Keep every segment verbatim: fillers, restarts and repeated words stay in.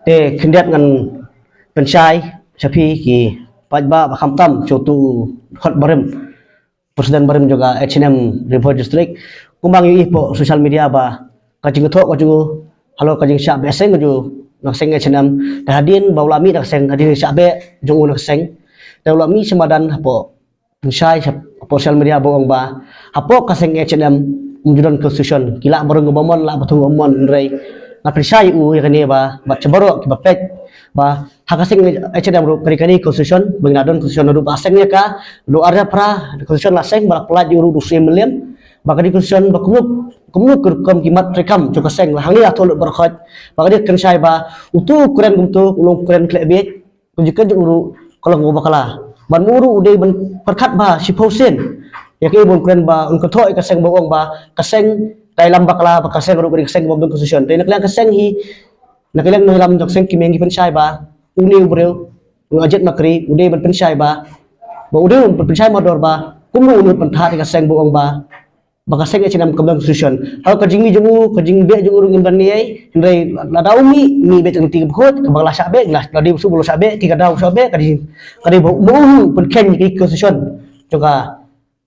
Te khyndiat ngan pynshai sha phi ki paidbah, ba khamtam sha utu u dkhot barim, president barim jong ka H N M Ri Bhoi District. Kumba ngi ïohi hapoh social media ba ka jingthoh ka jong u halor ka jingshah beh seng ka jong u na ka seng H N M, te hadien ba u la mih na ka seng, hadien ka jingshah beh jong u na ka seng, te u la mih sha madan hapoh pynshai sha, hapoh social media ba ong ba hapoh ka seng H N M ym ju don constitution. Ki lah ba rung ba mon, lah ba thung ba mon, hynrei nga pynshai ïa u ïa kane ba bad sha baroh kiba peit ba ha ka seng H N M ruh ka dei, ka dei constitution, ba ngi la don constitution naduh ba seng ïa ka, naduh ar hajar phra constitution la seng, ba la pyllait ïa u ruh naduh u Siem Mylliem, ba ka dei constitution ba kumno kumno ka rukom ki mat treikam jong ka seng, la hangne la thoh lut baroh khoit. Ba ka dei pynshai ba utu u kren kumtu u long kren khleh bieit, ka jingkren jong u ruh ka long kaba bakla. Ban u ruh u dei ban pyrkhat ba shiphew sien ïa kaei ba un kren, ba un kynthoh ïa ka seng ba ong ba ka seng ka ïalam bakla, ba ka seng ruh ka dei ka seng ba bym don constitution. Te na ka liang ka seng hi, na ka liang nongïalam jong ka seng ki mei ngi pynshai ba une u briew u Ajit Makri u dei ban pynshai ba, ba u dei ban pynshai mardor ba kumno un pynthad ïa ka seng ba ong ba ba ka seng H N M kam don constitution. Haba ka jingmih jong u, ka jingbeh jong u ruh ngim don ei ei, hynrei lada u mih, mih beit jong ka lynti kaba khuid, kaba la shah beh, la, lada u shu ba la shah beh, ki ka daw shah beh, ka dei, ka dei ba u pynkheiñ ïa ka constitution jong ka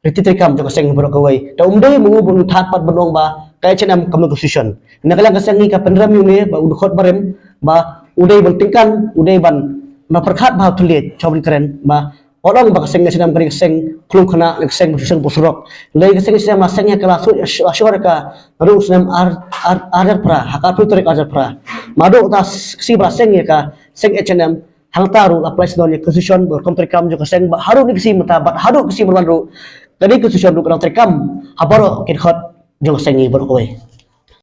riti treikam jong ka seng baroh kawei. Te um dei ma u ban thad pat ban ong ba ka H N M kam don constitution. Na ka liang ka seng ngi ka pynrem ïa une ba u dkhot barim ba u dei ban tyngkan, u dei ban, na pyrkhat ba u thylliej, sha ban kren ba Wat ong ba ka seng H N M ka dei ka seng khlum khynnah, ka seng ba shu seng hapoh surok. Lei ka seng H N M la seng ïa ka, la shu, shu, shu ïa ka naduh u snem ar, ar, ar hajar phra, ha ka arphew tarik ar hajar phra. Naduh ta s-, ka sngi ba la seng ïa ka seng H N M, hangta ruh la pynlait snoh ïa ka constitution bad ka rukom treikam jong ka seng, bad haduh kane ka sngi mynta, bad haduh ka sngi ban wan ruh ka dei ka constitution ruh ka dang treikam ha baroh ki dkhot jong ka seng ngi baroh kawei.